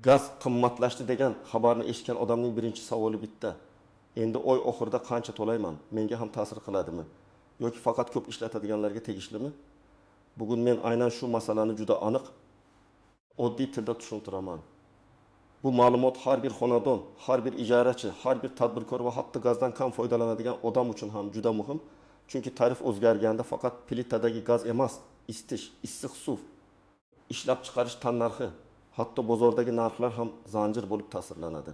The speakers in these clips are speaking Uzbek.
Gaz qimmatlashdi degan xabarni eshitgan odamning birinchi savoli bitta: endi oy oxirida qancha to'layman, menga ham ta'sir qiladimi yoki faqat ko'p ishlatadiganlarga tegishlimi? Bugun men aynan shu masalani juda aniq, oddiy tilda tushuntiraman. Bu ma'lumot har bir xonadon, har bir ijarachi, har bir tadbirkor va hatto gazdan kam foydalanadigan odam uchun ham juda muhim. Chunki tarif o'zgarganda faqat plitadagi gaz emas, isitish, issiq suv, ishlab chiqarish tannarxi, hatto bozordagi narxlar ham zanjir bo'lib ta'sirlanadi.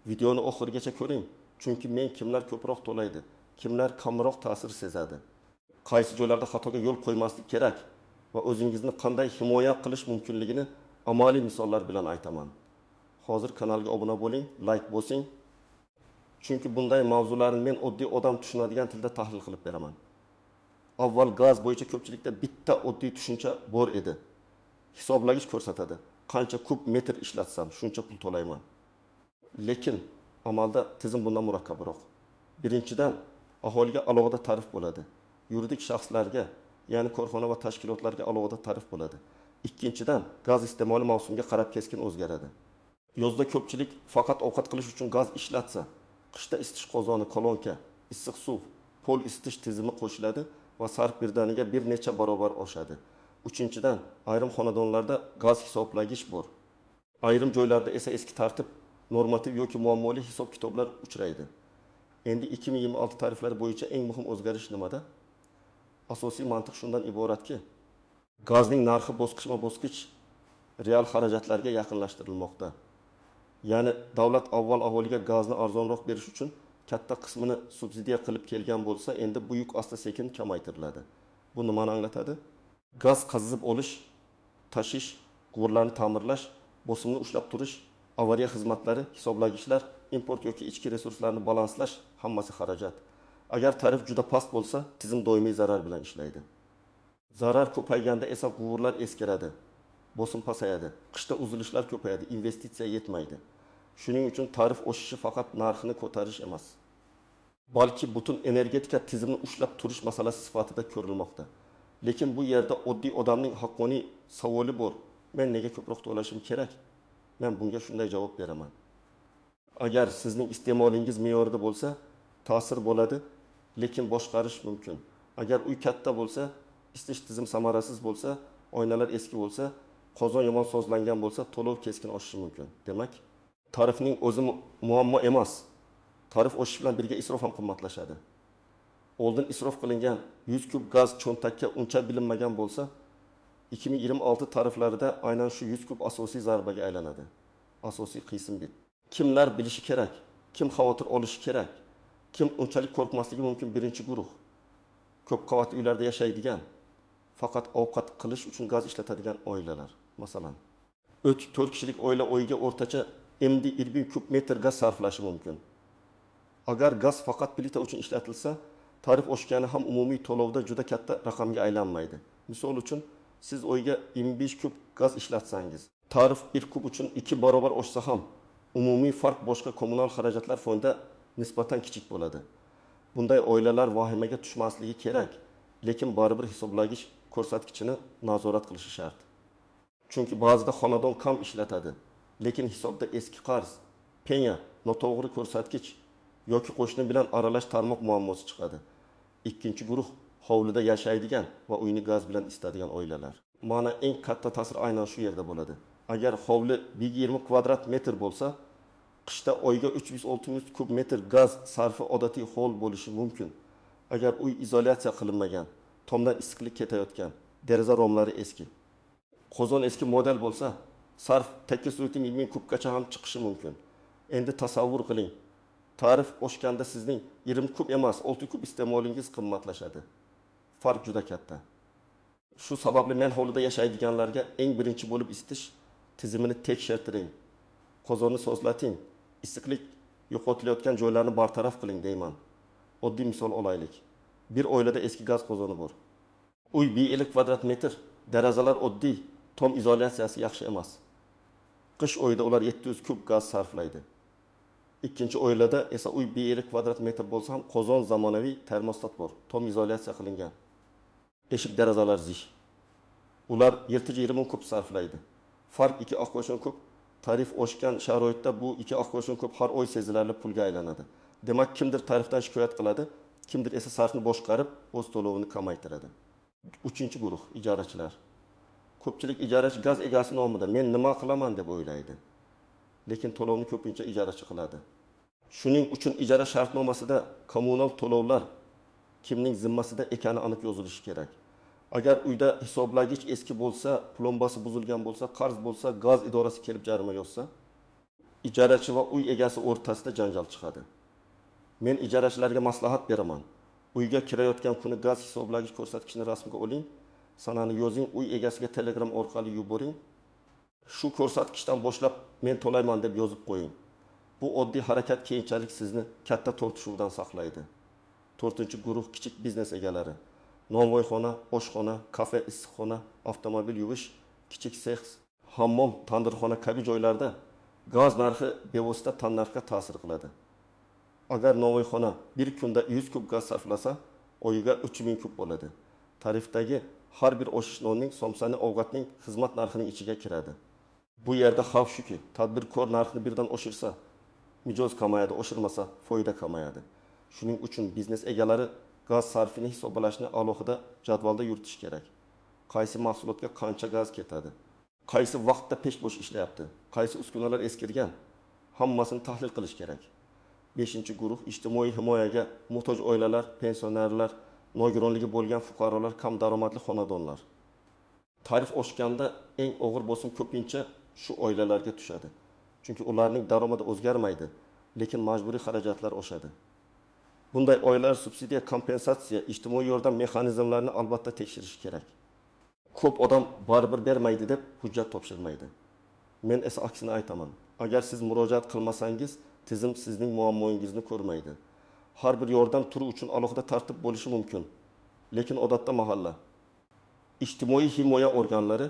Videoni oxirigacha ko'ring, chunki men kimlar ko'proq to'laydi, kimlar kamroq ta'sir sezadi, qaysi joylarda xatoga yo'l qo'ymaslik kerak va o'zingizni qanday himoya qilish mumkinligini amaliy misollar bilan aytaman. Hozir kanalga obuna bo'ling, like bosing. Chunki bunday mavzularni men oddiy odam tushunadigan tilda tahlil qilib beraman. Avval gaz bo'yicha ko'pchilikda bitta oddiy tushuncha bor edi. Hisoblagich ko'rsatadi. Qancha kub metr ishlatsam, shuncha pul to'layman. Lekin amalda tizim bundan murakkabroq. Birinchidan, aholiga alohida tarif bo'ladi. Yuridik shaxslarga, ya'ni korxona va tashkilotlarga alohida tarif bo'ladi. Ikkinchidan, gaz iste'moli mavsumga qarab keskin o'zgaradi. Yozda ko'pchilik faqat ovqat qilish uchun gaz ishlatsa, qishda isitish qozoni, kolonka, issiq suv, pol isitish tizimi qo'shiladi va sarf birdaniga bir necha barobar oshadi. Uchinchidan, ayrim xonadonlarda gaz hisoblagich bor. Ayrim joylarda esa eski tartib, normativ yoki muammoli hisob-kitoblar uchraydi. Endi 2026 tariflari bo'yicha eng muhim o'zgarish nimada? Asosiy mantiq shundan iboratki, gazning narxi bosqichma-bosqich real xarajatlarga yaqinlashtirilmoqda. Ya'ni davlat avval aholiga gazni arzonroq berish uchun katta qismini subsidiya qilib kelgan bo'lsa, endi bu yuk asta-sekin kamaytiriladi. Bu nimani anglatadi? Gaz qazib olish, tashish, quvurlarni ta'mirlash, bosimni ushlab turish, avariya xizmatlari, hisoblagichlar, import yoki ichki resurslarni balanslash hammasi xarajat. Agar tarif juda past bo'lsa, tizim doimiy zarar bilan ishlaydi. Zarar ko'payganda esa quvurlar eskiradi, bosim pasayadi, qishda uzilishlar ko'payadi, investitsiya yetmaydi. Shuning uchun tarif oshishi faqat narxini ko'tarish emas, balki butun energetika tizimini ushlab turish masalasi sifatida ko'rilmoqda. Lekin bu yerda oddiy odamning haqqoniy savoli bor: men nega ko'proq to'lashim kerak? Men bunga shunday javob beraman. Agar sizning iste'molingiz me'yorida bo'lsa, ta'sir bo'ladi, lekin boshqarish mumkin. Agar uy katta bo'lsa, isitish tizim samarasiz bo'lsa, oynalar eski bo'lsa, qozon yomon sozlangan bo'lsa, to'lov keskin oshishi mumkin. Demak, tarifning o'zi muammo emas. Tarif oshishi bilan birga isrof ham qimmatlashadi. Oldin isrof qilingan 100 kub gaz cho'ntakka uncha bilinmagan bo'lsa, 2026 tariflarida aynan shu 100 kub asosiy zarbaga aylanadi. Asosiy qism bir. Kimlar bilishi kerak, kim xavotir olishi kerak, kim unchalik qo'rqmasligi mumkin? Birinchi guruh: ko'p qavatli uylarda yashaydigan, faqat ovqat qilish uchun gaz ishlatadigan oilalar. Masalan, 3-4 kishilik oila oyiga o'rtacha MD 20 kub metr gaz sarflashi mumkin. Agar gaz faqat plita uchun ishlatilsa, tarif oshgani ham umumiy to'lovda juda katta raqamga aylanmaydi. Misol uchun, siz oyiga 25 kub gaz ishlatsangiz, tarif 1 kub uchun 2 barobar oshsa ham, umumiy farq boshqa kommunal xarajatlar fonida nisbatan kichik bo'ladi. Bunday oilalar vahimaga tushmasligi kerak, lekin baribir hisoblagich ko'rsatkichini nazorat qilishi shart. Chunki ba'zida xonadon kam ishlatadi, lekin hisobda eski qarz, penya, noto'g'ri ko'rsatkich yoki qo'shni bilan aralash tarmoq muammosi chiqadi. Ikkinchi guruh hovlida yashaydigan va uyni gaz bilan isitadigan oilalar. Mana eng katta ta'sir aynan shu yerda bo'ladi. Agar hovli 20 kvadrat metr bo'lsa, qishda oyga 300-600 kub metr gaz sarfi odatiy hol bo'lishi mumkin. Agar uy izolyatsiya qilinmagan, tomdan issiqlik ketayotgan, deraza romlari eski, qozon eski model bo'lsa, sarf 8,5 ming kubgacha ham chiqishi mumkin. Endi tasavvur qiling. Tarif oshganda sizning 20 kub emas, 6 kub iste'molingiz qimmatlashadi. Farq juda katta. Shu sababli men hovlida yashaydiganlarga eng birinchi bo'lib isitish tizimini tekshirtiring. Qozonni sozlating, issiqlik yo'qotilayotgan joylarni bartaraf qiling deyman. Oddiy misol olaylik. Bir oilada eski gaz qozoni bor. Uy 50 kvadrat metr, derazalar oddiy, tom izolyatsiyasi yaxshi emas. Qish oyida ular 700 kub gaz sarflaydi. Ikkinchi oilada esa uy 50 kvadrat metr bo'lsa ham qozon zamonaviy, termostat bor, tom izolyatsiya qilingan. Eshik derazalar zich. Ular 720 kub sarflaydi. Farq 2 oqkoshon kub Tarif oshgan sharoitda bu 2,5 kub har oy sezilarli pulga aylanadi. Demak, kimdir tarifdan shikoyat qiladi, kimdir esa sarfni boshqarib, o'z to'lovini kamaytiradi. Uchinchi guruh ijarachilar. Ko'pchilik ijarachi gaz egasi nomida, men nima qilaman deb o'ylaydi. Lekin to'lovni ko'pincha ijarachi qiladi. Shuning uchun ijara shartnomasida kommunal to'lovlar kimning zimmasida ekani aniq yozilishi kerak. Agar uyda hisoblagich eski bo'lsa, plombasi buzilgan bo'lsa, qarz bo'lsa, gaz idorasi kelib jarima yozsa, ijarachi va uy egasi o'rtasida janjal chiqadi. Men ijarachilarga maslahat beraman. Uyga kirayotgan kuni gaz hisoblagich ko'rsatkichini rasmga oling, sanani yozing, uy egasiga Telegram orqali yuboring. Shu ko'rsatkichdan boshlab men to'layman deb yozib qo'ying. Bu oddiy harakat keyinchalik sizni katta tortishuvdan saqlaydi. To'rtinchi guruh kichik biznes egalari. Nonvoyxona, oshxona, kafe, issiqxona, avtomobil yuvish, kichik sex, hammom, tandirxona kabi joylarda gaz narxi bevosita tannarxga ta'sir qiladi. Agar nonvoyxona bir kunda 100 kub gaz sarflasa, oyiga 3000 kub bo'ladi. Tarifdagi har bir oshish nonning, somsani, ovqatning xizmat narxining ichiga kiradi. Bu yerda xavf shuki, tadbirkor narxni birdan oshirsa, mijoz kamayadi, oshirmasa foyda kamayadi. Shuning uchun biznes egalari gaz sarfini hisoblashni alohida jadvalda yuritish kerak. Qaysi mahsulotga qancha gaz ketadi? Qaysi vaqtda pech bo'sh ishlayapti? Qaysi uskunalar eskirgan? Hammasini tahlil qilish kerak. Beshinchi guruh ijtimoiy himoyaga muhtoj oilalar, pensionerlar, nogironligi bo'lgan fuqarolar, kam daromadli xonadonlar. Tarif oshganda eng og'ir bosim ko'pincha shu oilalarga tushadi. Chunki ularning daromadi o'zgarmaydi, lekin majburiy xarajatlar oshadi. Bunday oilalar subsidiya, kompensatsiya, ijtimoiy yordam mexanizmlarini albatta tekshirishi kerak. Ko'p odam baribir bermaydi deb hujjat topshirmaydi. Men esa aksini aytaman. Agar siz murojaat qilmasangiz, tizim sizning muammoingizni ko'rmaydi. Har bir yordam turi uchun alohida tartib bo'lishi mumkin. Lekin odatda mahalla, ijtimoiy himoya organlari,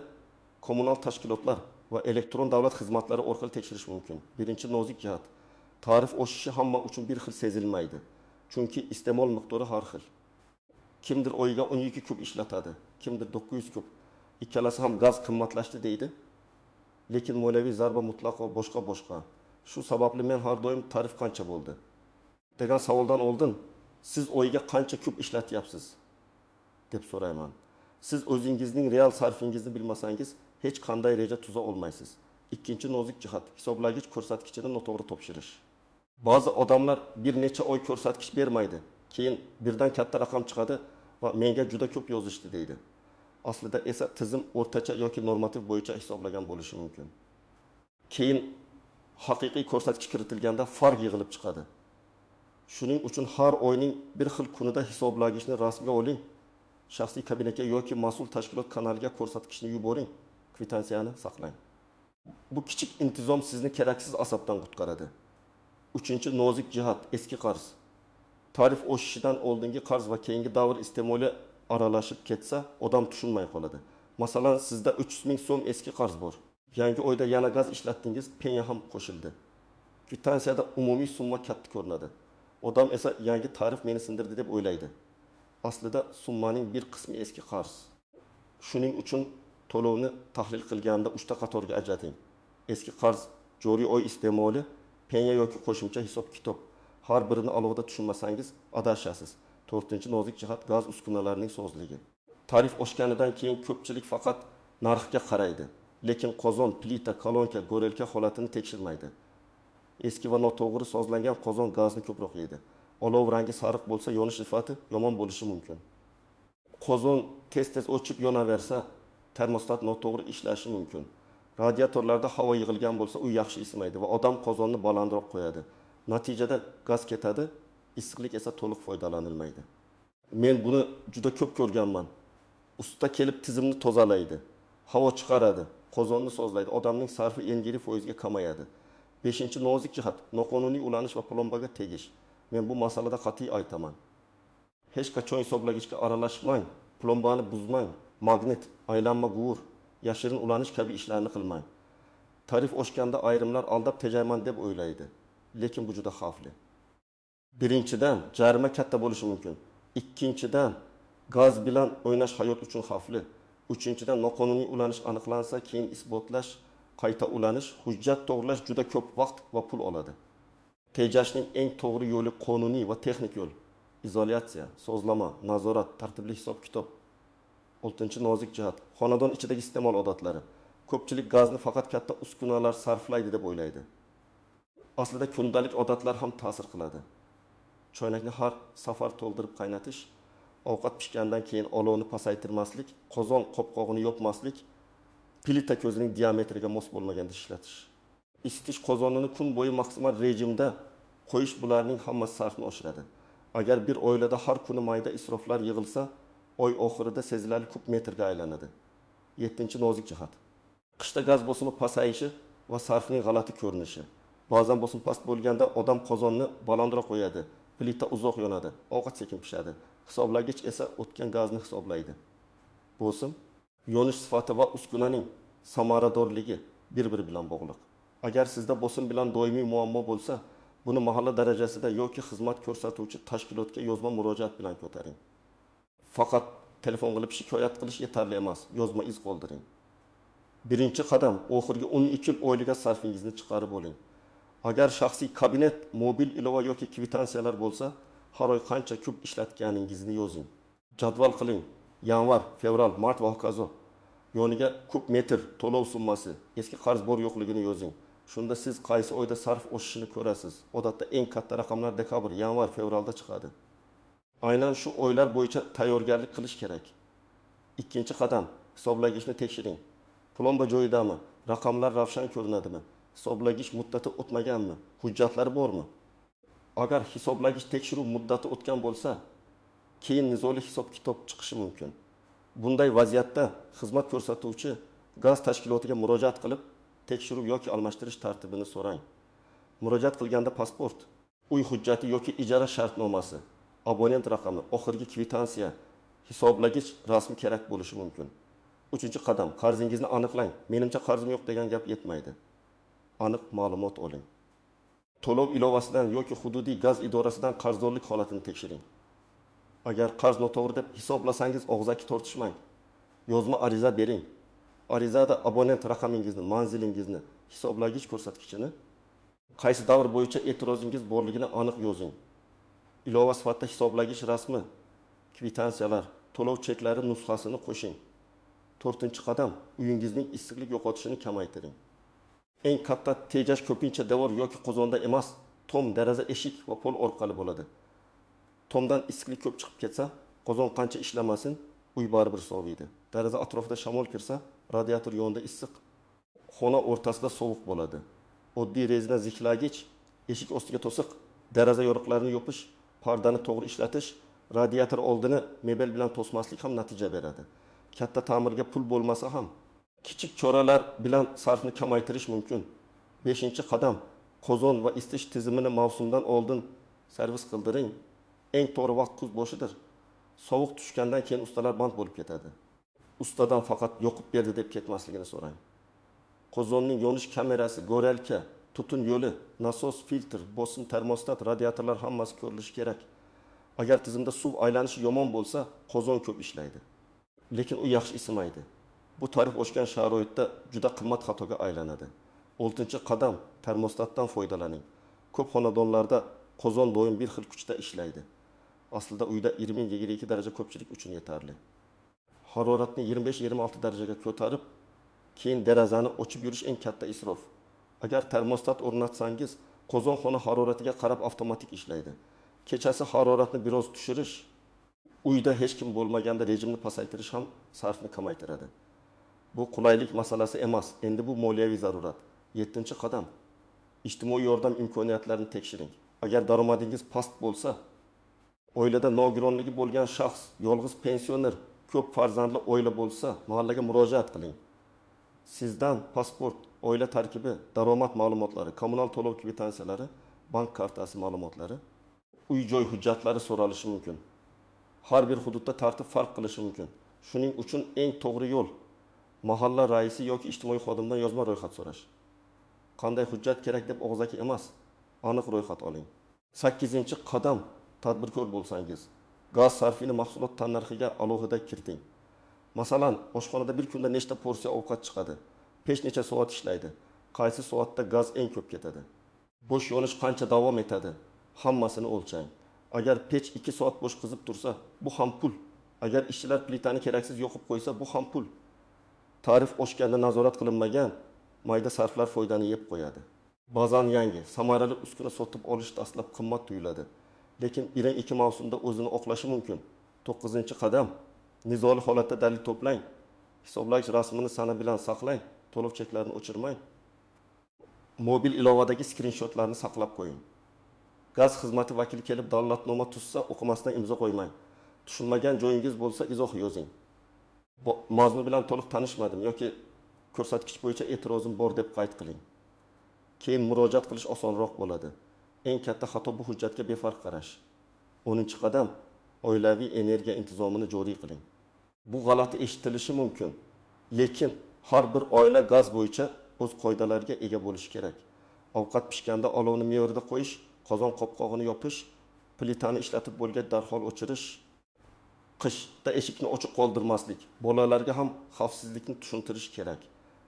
kommunal tashkilotlar va elektron davlat xizmatlari orqali tekshirish mumkin. Birinchi nozik jihat. Tarif oshishi hamma uchun bir xil sezilmaydi. Chunki iste'mol miqdori har xil. Kimdir oyiga 12 kub ishlatadi, kimdir 900 kub. Ikkalasi ham gaz qimmatlashdi deydi. Lekin moliyaviy zarba mutlaqo boshqa. Shu sababli men har doim tarif qancha bo'ldi degan savoldan oldin siz oyiga qancha kub ishlatyapsiz deb so'rayman. Siz o'zingizning real sarfingizni bilmasangiz hech qanday reja tuza olmaysiz. Ikkinchi nozik jihat hisoblagich ko'rsatkichini noto'g'ri topshirish. Ba'zi odamlar bir necha oy ko'rsatkich bermaydi. Keyin birdan katta raqam chiqadi va menga juda ko'p yozishdi deydi. Aslida esa tizim o'rtacha yoki normativ bo'yicha hisoblagan bo'lishi mumkin. Keyin haqiqiy ko'rsatkich kiritilganda farq yig'ilib chiqadi. Shuning uchun har oyning bir xil kunida hisoblagichni rasmga oling, shaxsiy kabinetga yoki mas'ul tashkilot kanaliga ko'rsatkichni yuboring, kvitansiyani saqlang. Bu kichik intizom sizni keraksiz asabdan qutqaradi. Uchinchi nozik jihat eski qarz. Tarif oshishidan oldingi qarz va keyingi davr iste'moli aralashib ketsa, odam tushunmay qoladi. Masalan, sizda 300 ming so'm eski qarz bor. Yangi oyda yana gaz ishlatdingiz, penya ham qo'shildi. Kvitansiyada umumiy summa katta ko'rinadi. Odam esa yangi tarif meni sindirdi deb o'ylaydi. Aslida summaning bir qismi eski qarz. Shuning uchun to'lovni tahlil qilganda 3 ta qatorga ajrating. Eski qarz, joriy oy iste'moli, penya yoki qo'shimcha hisob-kitob. Har birini alohida tushunmasangiz adashasiz. To'rtinchi nozik jihat gaz uskunalarining sozligi. Tarif oshganidan keyin ko'pchilik faqat narxga qaraydi, lekin qozon, plita, kolonka, gorelka holatini tekshirmaydi. Eski va noto'g'ri sozlangan qozon gazni ko'proq yeydi. Olov rangi sariq bo'lsa, yonish sifati yomon bo'lishi mumkin. Qozon tez-tez o'chib yonaversa, termostat noto'g'ri ishlashi mumkin. Radiatorlarda havo yig'ilgan bo'lsa, u yaxshi isimaydi va odam qozonni balandroq qo'yadi. Natijada gaz ketadi, issiqlik esa to'liq foydalanilmaydi. Men buni juda ko'p ko'rganman. Usta kelib tizimni tozalaydi, havo chiqaradi, qozonni sozlaydi, odamning sarfi 50% ga kamayadi. Beshinchi nozik jihat noqonuniy ulanish va plombaga tegish. Men bu masalada qat'iy aytaman. Hech qachon hisoblagichga aralashmang, plombani buzmang, magnit, aylanma quvur, yashirin ulanish kabi ishlarni qilmang. Tarif oshganda ayrimlar aldab tejayman deb o'ylaydi, lekin bu juda xavfli. Birinchidan, jarima katta bo'lishi mumkin. Ikkinchidan, gaz bilan o'ynash hayot uchun xavfli. Uchinchidan, noqonuniy ulanish aniqlansa, keyin isbotlash qayta ulanish, hujjat to'g'rilash juda ko'p vaqt va pul oladi. Tejashning eng to'g'ri yo'li qonuniy va texnik yo'l: izolyatsiya, sozlama, nazorat, tartibli hisob-kitob. Oltinchi nozik jihat: xonadon ichidagi iste'mol odatlari. Ko'pchilik gazni faqat katta uskunalar sarflaydi deb o'ylaydi. Aslida kundalik odatlar ham ta'sir qiladi. Choynakni har safar to'ldirib qaynatish, ovqat pishgandan keyin olovni pasaytirmaslik, qozon qopqog'ini yopmaslik, plita ko'zining diametriga mos bo'lmaganda ishlatish. Isitish qozonini kun bo'yi maksimal rejimda qo'yish, bularning hammasi sarfni oshiradi. Agar bir oilada har kuni mayda isroflar yig'ilsa, oy oxirida sezilarli kub metrga aylanadi. Yettinchi nozik jihat: qishda gaz bosimi pasayishi va sarfning g'alati ko'rinishi. Ba'zan bosim past bo'lganda odam qozonni balandroq qo'yadi, plita uzoq yonadi, ovqat sekin pishadi. Hisoblagich esa o'tgan gazni hisoblaydi. Bosim, yonish sifati va uskunaning samaradorligi bir-biri bilan bog'liq. Agar sizda bosim bilan doimiy muammo bo'lsa, buni mahalla darajasida yoki xizmat ko'rsatuvchi tashkilotga yozma murojaat bilan ko'taring. Faqat telefon qilib shikoyat qilish yetarli emas, yozma iz qoldiring. Birinchi qadam: oxirgi 12 oylik sarfingizni chiqarib oling. Agar shaxsiy kabinet, mobil ilova yoki kvitansiyalar bo'lsa, har oy qancha kub ishlatganingizni yozing. Jadval qiling: yanvar, fevral, mart va hokazo. Yoniga kub metr, to'lov summasi, eski qarz bor yo'qligini yozing. Shunda siz qaysi oyda sarf oshishini ko'rasiz. Odatda eng katta raqamlar dekabr, yanvar, fevralda chiqadi. Aynan shu oylar bo'yicha tayyorgarlik qilish kerak. Ikkinchi qadam: hisoblagichni tekshiring. Plomba joyidami? Raqamlar ravshan ko'rinadimi? Hisoblagich muddati o'tmaganmi? Hujjatlari bormi? Agar hisoblagich tekshiruv muddati o'tgan bo'lsa, keyin nizoli hisob-kitob chiqishi mumkin. Bunday vaziyatda xizmat ko'rsatuvchi gaz tashkilotiga murojaat qilib, tekshiruv yoki almashtirish tartibini so'rang. Murojaat qilganda pasport, uy hujjati yoki ijara shartnomasi, abonent raqami, oxirgi kvitansiya, hisoblagich rasmi kerak bo'lishi mumkin. Uchinchi qadam: qarzingizni aniqlang. Menimcha qarzim yo'q degan gap yetmaydi. Aniq ma'lumot oling. To'lov ilovasidan yoki hududiy gaz idorasidan qarzdorlik holatini tekshiring. Agar qarz noto'g'ri deb hisoblasangiz, og'zaki tortishmang. Yozma ariza bering. Arizada abonent raqamingizni, manzilingizni, hisoblagich ko'rsatkichini, qaysi davr bo'yicha e'tirozingiz borligini aniq yozing. Ilova sifatida hisoblagich rasmi, kvitansiyalar, to'lov cheklari nusxasini qo'shing. To'rtinchi qadam: uyingizning issiqlik yo'qotishini kamaytiring. Eng katta tejash ko'pincha devor yoki qozonda emas, tom, deraza, eshik va pol orqali bo'ladi. Tomdan issiqlik ko'p chiqib ketsa, qozon qancha ishlamasin, uy baribir soviydi. Deraza atrofida shamol kirsa, radiator yonida issiq, xona o'rtasida sovuq bo'ladi. Oddiy rezina ziklagich, eshik ostiga to'siq, deraza yoriqlarini yopish, pardani to'g'ri ishlatish, radiator oldini mebel bilan to'smaslik ham natija beradi. Katta ta'mirga pul bo'lmasa ham kichik choralar bilan sarfni kamaytirish mumkin. Beshinchi qadam: qozon va isitish tizimini mavsumdan oldin servis qildiring. Eng to'g'ri vaqt kuz boshidir. Sovuq tushgandan keyin ustalar band bo'lib ketadi. Ustadan faqat yoqib berdi deb ketmasligini so'rang. Qozonning yonish kamerasi, gorelka, tutun yo'li, nasos, filtr, bosim, termostat, radiatorlar hammasi ko'rilishi kerak. Agar tizimda suv aylanishi yomon bo'lsa, qozon ko'p ishlaydi. Lekin u yaxshi isimaydi. Bu tarif oshgan sharoitda juda qimmat xatoga aylanadi. Oltinchi qadam: termostatdan foydalaning. Ko'p xonadonlarda qozon doim bir xil kuchda ishlaydi. Aslida uyda 20-22 daraja ko'pchilik uchun yetarli. Haroratni 25-26 darajaga ko'tarib, keyin derazani ochib yurish eng katta isrof. Agar termostat o'rnatsangiz, qozon xona haroratiga qarab avtomatik ishlaydi. Kechasi haroratni biroz tushirish, uyda hech kim bo'lmaganda rejimni pasaytirish ham sarfni kamaytiradi. Bu qulaylik masalasi emas, endi bu moliyaviy zarurat. Yettinchi qadam: ijtimoiy yordam imkoniyatlarini tekshiring. Agar daromadingiz past bo'lsa, oilada nogironligi bo'lgan shaxs, yolg'iz pensioner, ko'p farzandli oila bo'lsa, mahallaga murojaat qiling. Sizdan pasport, oila tarkibi, daromad ma'lumotlari, kommunal to'lov kvitansiyalari, bank kartasi ma'lumotlari, uy-joy hujjatlari so'ralishi mumkin. Har bir hududda tartib farq qilishi mumkin. Shuning uchun eng to'g'ri yo'l mahalla raisi yoki ijtimoiy xodimdan yozma ro'yxat so'rash. Qanday hujjat kerak deb og'zaki emas, aniq ro'yxat oling. Sakkizinchi qadam: tadbirkor bo'lsangiz, gaz sarfini mahsulot tannarxiga alohida kiriting. Masalan, oshxonada bir kunda nechta porsiya ovqat chiqadi? Pech necha soat ishlaydi? Qaysi soatda gaz eng ko'p ketadi? Bo'sh yonish qancha davom etadi? Hammasini o'lchang. Agar pech 2 soat bo'sh qizib tursa, bu ham pul. Agar ishchilar plitani keraksiz yoqib qo'ysa, bu ham pul. Tarif oshganda nazorat qilinmagan mayda sarflar foydani yeb qo'yadi. Ba'zan yangi, samarali uskuna sotib olish dastlab qimmat tuyuladi. Lekin 1-2 mavsumda o'zini oqlashi mumkin. 9-qadam. Nizoli holatda dalil to'plang. Hisoblagich rasmini sana bilan saqlang, to'lov cheklarini o'chirmang. Mobil ilovadagi skrinshotlarni saqlab qo'ying. Gaz xizmati vakili kelib dalolatnoma tuzsa, o'qimasdan imzo qo'ymang. Tushunmagan joyingiz bo'lsa, izoh yozing. Mazmun bilan to'liq tanishmadim yoki ko'rsatkich bo'yicha e'tirozim bor deb qayd qiling. Keyin murojaat qilish osonroq bo'ladi. Eng katta xato bu hujjatga befarq qarash. 10-qadam. Oilaviy energiya intizomini joriy qiling. Bu g'alati eshitilishi mumkin, lekin har bir oila gaz bo'yicha o'z qoidalariga ega bo'lishi kerak. Ovqat pishganda olovni me'yorida qo'yish, qozon qopqog'ini yopish, plitani ishlatib bo'lgach darhol o'chirish, qishda eshikni ochiq qoldirmaslik, bolalarga ham xavfsizlikni tushuntirish kerak.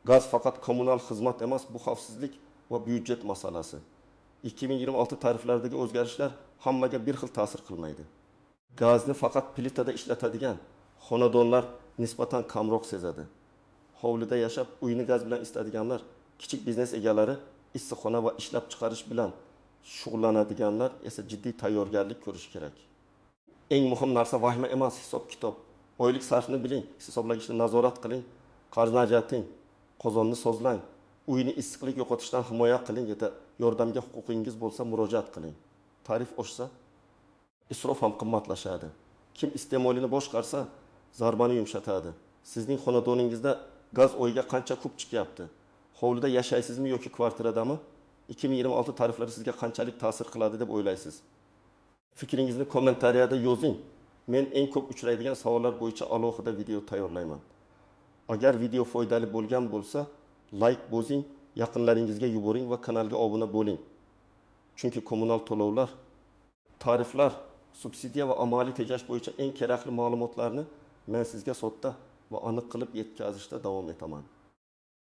Gaz faqat kommunal xizmat emas, bu xavfsizlik va byudjet masalasi. 2026 tariflaridagi o'zgarishlar hammaga bir xil ta'sir qilmaydi. Gazni faqat plitada ishlatadigan xonadonlar nisbatan kamroq sezadi. Hovlida yashab, uyni gaz bilan isitadiganlar, kichik biznes egalari, issiqxona va ishlab chiqarish bilan shug'ullanadiganlar esa jiddiy tayyorgarlik ko'rishi kerak. Eng muhim narsa vahima emas, hisob-kitob. Oylik sarfni biling, hisoblagichni nazorat qiling, qarzni ajrating, qozonni sozlang, uyni issiqlik yo'qotishdan himoya qiling yoki yordamga huquqingiz bo'lsa murojaat qiling. Tarif oshsa, isrof ham qimmatlashadi. Kim iste'molini boshqarsa, zarbani yumshatadi. Sizning xonadoningizda gaz oyiga qancha kub chiqyapti? Hovlida yashaysizmi yoki kvartiradami? 2026 tariflari sizga qanchalik ta'sir qiladi deb o'ylaysiz? Fikringizni kommentariyada yozing. Men eng ko'p uchraydigan savollar bo'yicha alohida video tayyorlayman. Agar video foydali bo'lgan bo'lsa, like bosing, yaqinlaringizga yuboring va kanalga obuna bo'ling. Chunki kommunal to'lovlar, tariflar, subsidiya va amaliy tejash bo'yicha eng kerakli ma'lumotlarni men sizga sodda va aniq qilib yetkazishda davom etaman.